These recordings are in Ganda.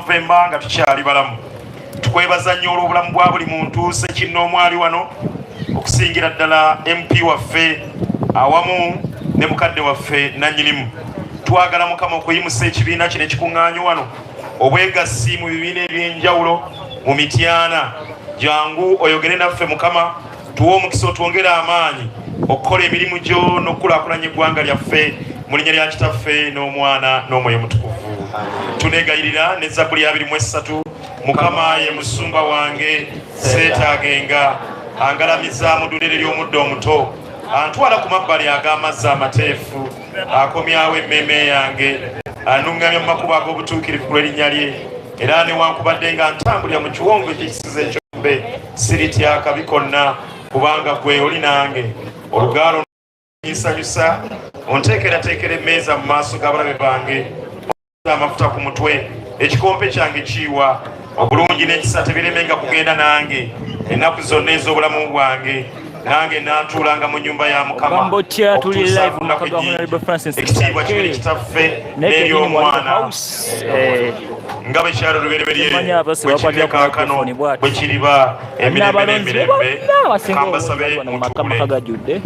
Novemba nga tukyali balamu. Tukwebaza nnyo olw'obulamu bwa buli muntu ssekinnoomu ali wano, okusingira ddala MP waffe awamu ne mukadde waffe nannyinimu. Twagala Mukama okuyimusa ekibiina kino ekikuŋŋaanye wano, obwegassi mu bibiina eby'enjawulo mu Mityana. Jangu oyogere naffe Mukama, tuwe omukisa otwongere amaanyi okukola emirimu gyo n'okukulaakulanya eggwanga lyaffe mu linnya lya Kitaffe n'Omwana n'Omwoyo Omutukuvu. Tuneegayirira ne Zabbuli 23, Mukama ye musumba wange, seetaagenga, angalamiza mu ddundiro ly'omuddo omuto, antwala ku mabbali ag'amazzi amateefu, akomyawo emmeeme yange, anuŋŋamya mu makubo ag'obutuukirivu ku lw'erinnya lye. Era newankubadde nga ntambulira mu kiwonvu eky'ekisiza ekyombe, siritya akabi konna, kubanga gwe oli nange. Olugaalo nsanyusa, onteekerateekera emmeeza mu maaso g'abalabe bange, amafuta ku mutwe, ekikompe kyange kiyiwa. Obulungi n'ekisa tebiremenga kugenda nange ennaku zonna ez'obulamu bwange, nange nantuulanga mu nnyumba ya Mukama Ogamba otya, tuli okutuusa live ku nnaku mu maka ga ennyingi. Honorable Francis Ekitiibwa kibe Zaake. Kitaffe Naye n'eri kennyini wali mu Omwana house, nga bwe kyali olubereberye, Temanyi abasi bwe bakwatira kiribe ku kaakano, microphone bw'ati. bwe kiriba emirembe N'abalonzi be n'emirembe. bonna abasinga Kambasabe obungi bali wano mu maka mutuule. maka gajjudde,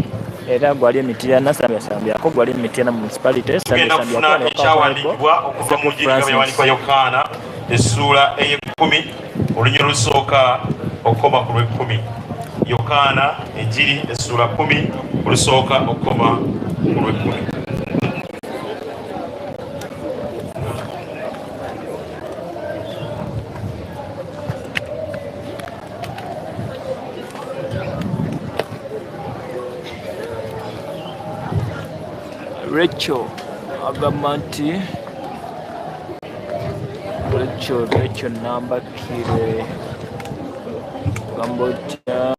era gwali emityana sambyako gwali emityana mu municipality. Tugenda kufuna ekyawandiikibwa okuva mu njiri nga byawandiikibwa Yokaana essuula ey'ekkumi, olunyiriri olusooka okukoma ku lw'ekkumi. Yokaana enjiri essuula 10, olusooka okukoma ku lw'ekkumi. Rachel agamba nti Rachel Nambakire agamba otya?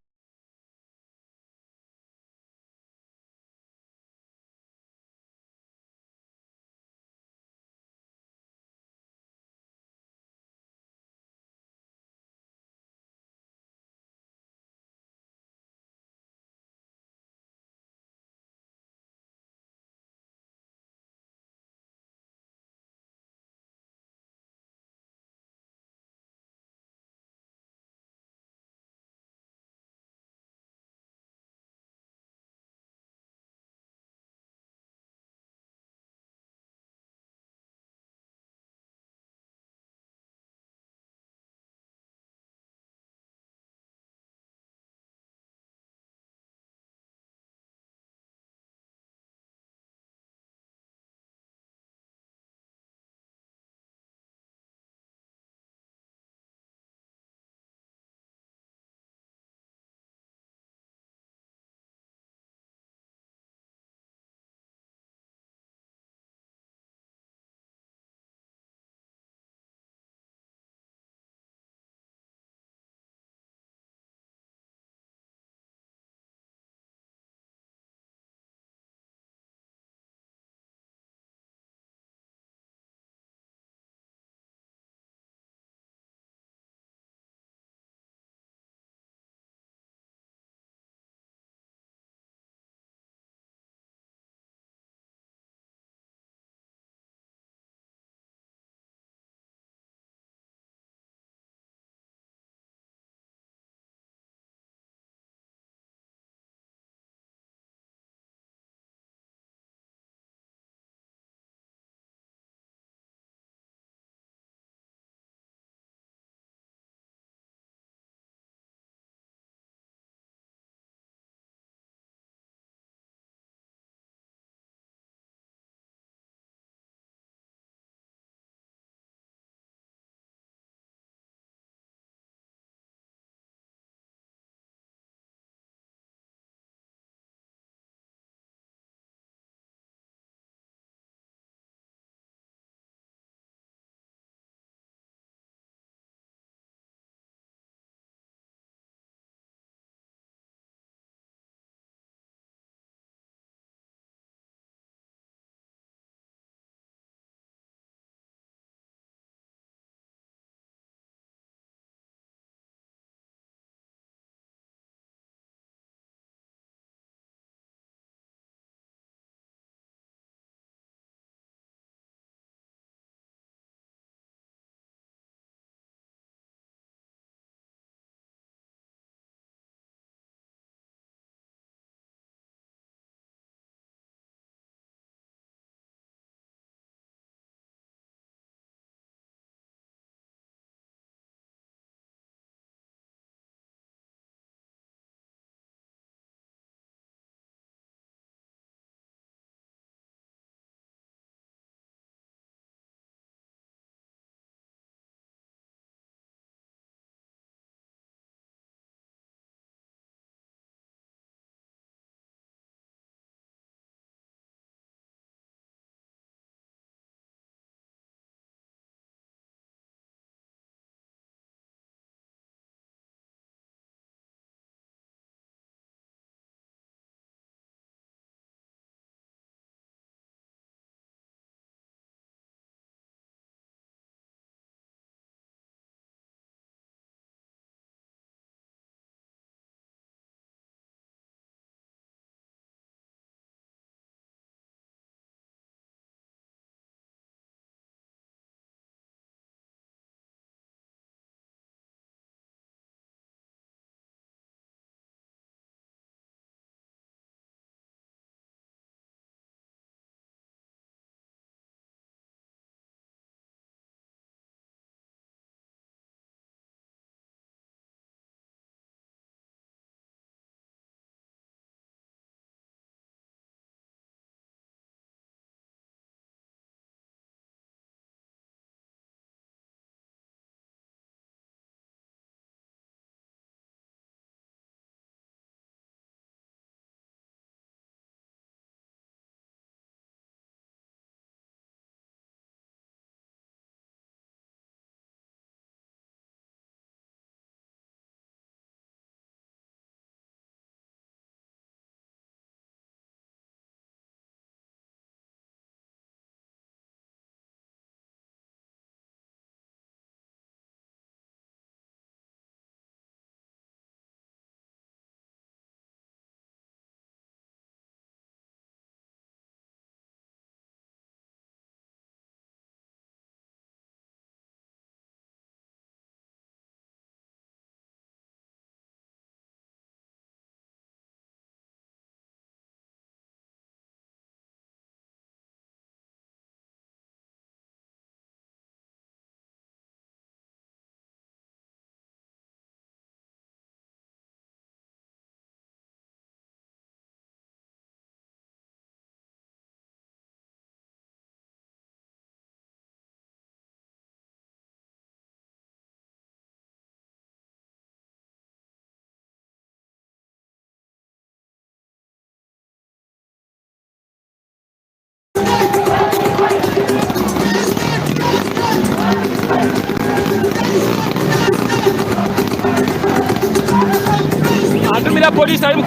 Atumira poliisi ali mu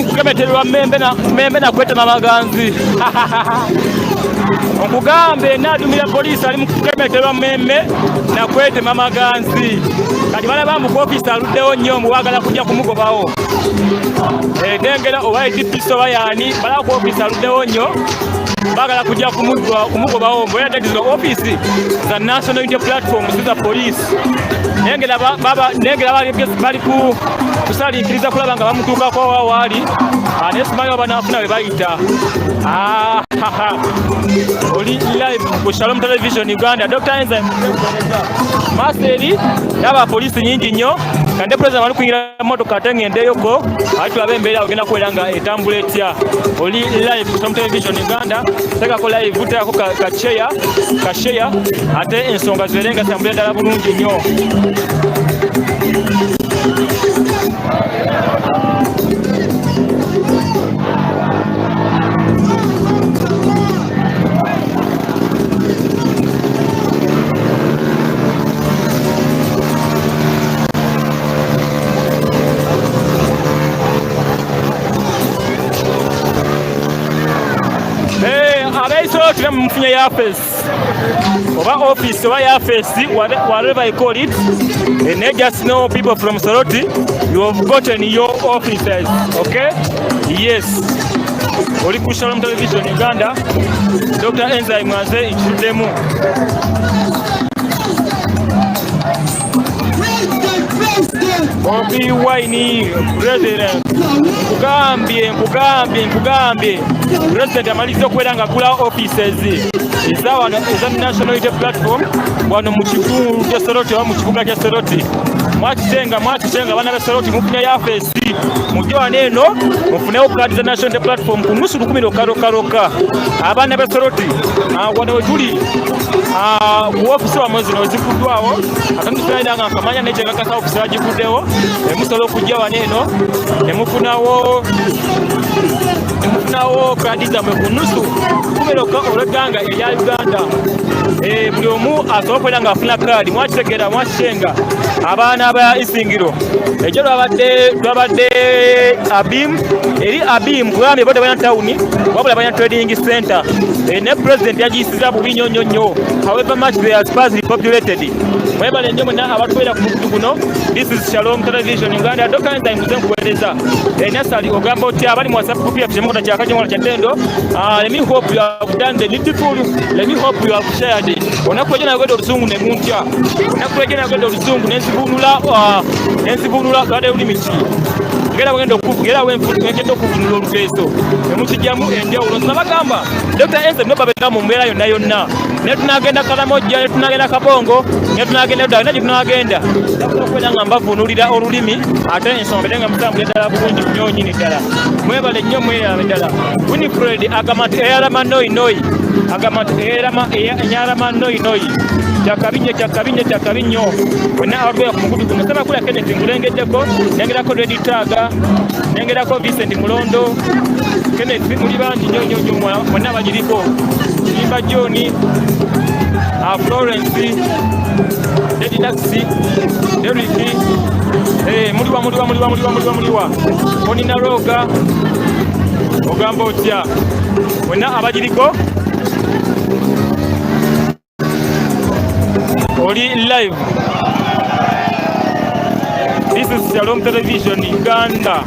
kukemetererwa mmembe nakwetema maganzi. Nkugambe naadumira poliisi ali mu kukemetererwa mmembe nakwetema maganzi. Kati balaba mbu ofiisi aluddewo nnyo, mbu baagala kujja kumugobawo. Dengera oba DPC oba yaani, balaba ku ofiisi aluddewo nnyo, baagala kujja kumugobawo, mbu era that is the office za National Unity Platform, si za poliisi. Nengera bali ku kusalinkiriza kulaba nga bamutuukako wa waali, naye simanyi oba banaafuna bwe bayita. Oli live ku Shalom Television Uganda. Dr. Enzyme maaso eri n'aba poliisi nyingi nnyo. Kande president bali kuyingira motoka, ate ngendeyoko ate tulabe embeera ogenda kubeera nga etambula etya. Oli live ku Shalom Television Uganda, teekako live, teekako ka share ate ensonga zibeere nga zitambulira ddala bulungi nnyo. Ab'e Soroti mufunye yafesi oba office oba yafesi, whatever you call it, and they just know people from Soroti, you have gotten your offices. Okay, yes, oli ku Shalom Television Uganda. Dr. Enzyme Mwanze nkituddemu. Bobi Wine president, nkugambye, nkugambye, nkugambye, president amaliza okubeera nga agula offices eza wano eza National Unity Platform wano mu kitundu kya Soroti oba mu kibuga kya Soroti. Mwakitenga, mwakitenga, abaana ba Soroti mufunye yafesi, mujje wano eno mufunewo kaadi za National Unity Platform ku nusu 1,000 lwokka lwokka lwokka. Abaana ba Soroti, wano wetuli ku ofisi wamwe zino zikuddwawo, ate ntusalina nga nkamanya naye kyekakasa ofisi bagikuddewo. Musobola okujja wano eno ne mufunawo kaadi zammwe ku nusu 1,000 lwokka olw'egganga erya Uganda. Buli omu asobola okubeera ng'afuna kaadi. Mwakitegeera, mwakitenga, abaana ba Isingiro? Ekyo lwabadde Abim eri Abim kugambye bo tebalina tawuni, wabula balina trading center. Ne president yagiyisiza bubi nnyo nnyo nnyo, however much they are sparsely populated. Mwebale nnyo mwenna abatubeera ku mukutu guno. This is Shalom Television Uganda. Dr. Enzyme nze nkuweereza. Nasali ogamba otya? Abali mu WhatsApp group yaffe, kyemukola kyakajja kya ttendo. Let me hope you have done the needful. Let me hope you have shared. Olunaku lwejjo nayogedde oluzungu ne guntya. Olunaku lwejjo nayogedde oluzungu nenzivunula lwadde lulimi ki? Ngera wengenda okuvunula olugeeso ne mukijjamu enjawulo. Nze nabagamba Dr. Enzyme no babeera mu mbeera yonna yonna, ne tunagenda Kalamojja, ne tunagenda Kabongo, ne tunagenda ddala, yonna gye tunagenda okubeera nga mbavunulira olulimi, ate ensonga mbeere nga mutambulira ddala bulungi nnyo nnyini ddala. Mwebale nnyo, mweyame ddala. Winifred agamba nti eyalama noi noi, agamba nti eyalama noi noi, kyakabi nnyo, kyakabi nnyo, kyakabi nnyo. Wenna abatwera ku mukutu guno, Semakula Kenneth nkulengeddeko, nengerako Redi Taga, nengerako Vincent Mulondo Kenneth, muli bangi nnyo nnyo nnyo mwenna abagiriko. Kimba John, Florence, Dedidax, Derrick, muliwa, muliwa, muliwa, muliwa, muliwa, muliwa? Onina Roga ogamba otya? Mwenna abagiriko, oli live. This is Shalom Television Uganda.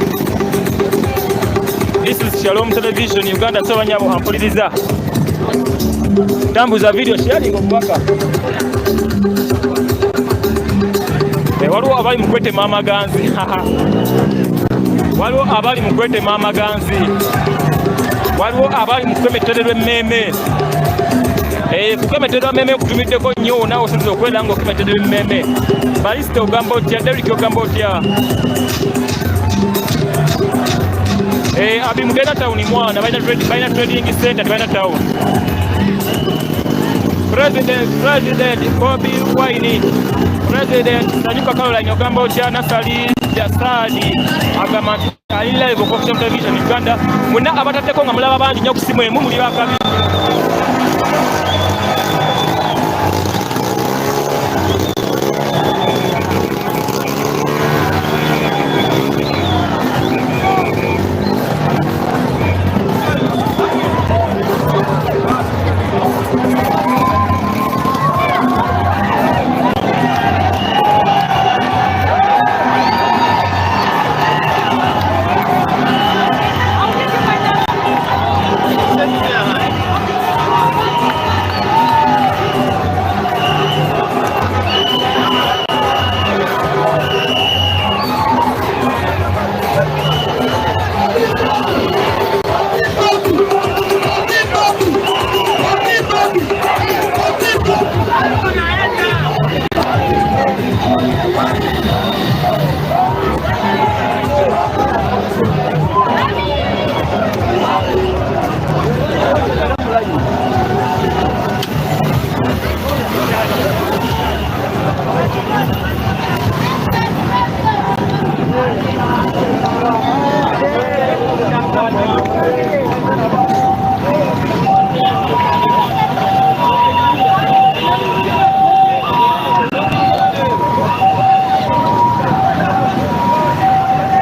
This is Shalom Television Uganda. So banyabo ampuliriza, tambuza video, sharing omubaka. Waliwo abali mu kwetema amaganzi, waliwo abali mu kwetema amaganzi, waliwo abali mu kwemetererwa emmeeme. Kukemetererwa mmeme nkutumiddeko nnyo, naawe osinza okubeera nga okemetererwa emmeme. Balisita ogamba otya? Derek ogamba otya? Abi mugenda tawuni mwana, balina trading center, tebalina town. President, President Bobi Wine, President Sanyuka Caroline ogamba otya? Nasali Jasadi agamba nti ali live ku Shalom Television Uganda. Mwenna abataddeko nga mulaba bangi nnyo ku simu emu, muli bakabi.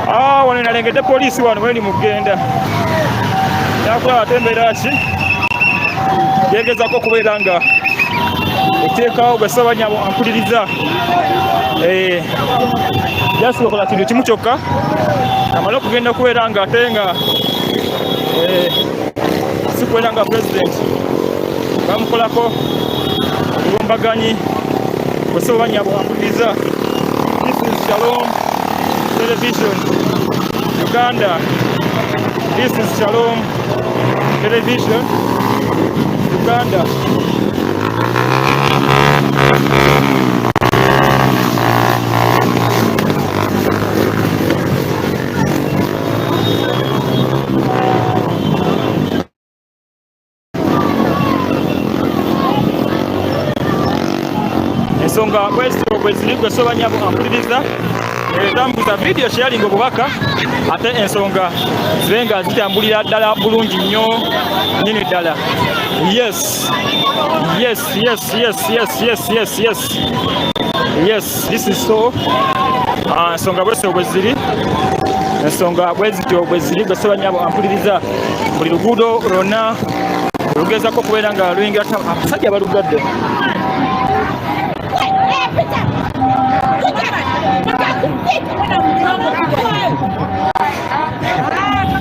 Ah, wano nalengedde poliisi wano wendi mugenda nakulaba ate embeera ki yegezako okubeera nga eteekawo gwe ssabanyabo ampuliriza eh, just okola kintu kimu kyokka amale okugenda okubeera nga ate nga eh, si kubeera nga president bamukolako obulumbaganyi gwe ssabanyabo ampuliriza. This is Shalom Television Uganda. This is Shalom Television Uganda. Ensonga bwezityo bweziri gwe sobanyabo ampuliriza etambuza vidiyo sharing obubaka ate ensonga zibe nga zitambulira ddala bulungi nnyo nnyini ddala. Yes, yes, yes, yes, yes, yes, yes, yes, yes, this is so. Ah, ensonga bwezityo bweziri, ensonga bwezityo bweziri gwe sobanyabo ampuliriza buli luguudo lwonna olugezako okubeera nga luyingira abasajja balugadde.